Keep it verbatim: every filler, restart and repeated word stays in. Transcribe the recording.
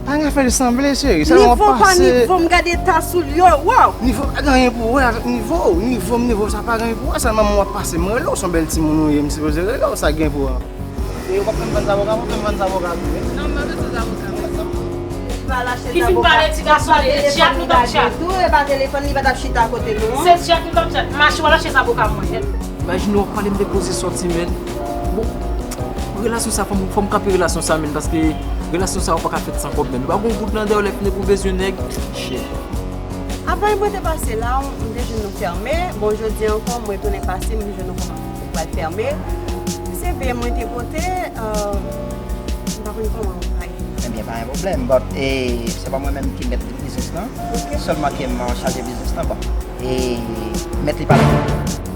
Pa gen fè l sanble, cheri. Sèlman w ap pase. Nivo pa nivo, m gade ta soulye, waw. Nivo pa gen anyen pou wè avèk nivo. Nivo m, nivo sa pa gen anyen pou wè. Sèlman mwen w ap pase. Mwen rele w, se yon bèl timoun ou ye, m sipoze rele w, sa gen pou wè. E ou p ap fè m vann zavoka, w ap fè m vann zavoka tou, wi. Non, m pa bezwen zavoka. Ki fin pale ti gason li, e tchat nou t ap tchat. Tou, e pa telefòn, li pa t ap chita kote nou. Se tchat nou t ap tchat. Mache w al achte zavoka mwen. Imajine w ap pale m de koze sòti, menn. Bon, relasyon sa, fò m, fò m kanpe relasyon sa, menn, paske relasyon sa yo pa ka fèt san kòb, menn. Ou pa gon goud nan dèyè w lè fini pou bezwen nèg. Shit. Apre mwen te pase la, m te jwenn nou fèmen. Bon, jodi ankò, mwen tounen pase, m jwenn nou kòman ou pral fèmen. Se ve mwen te pote, euh, m pa konn kòman ou pale. Ebyen, pa gen pwoblèm, but e, se pa mwen menm ki mèt biznis lan. Sèlman ke m an chaj de biznis lan, but e, mèt li pa la.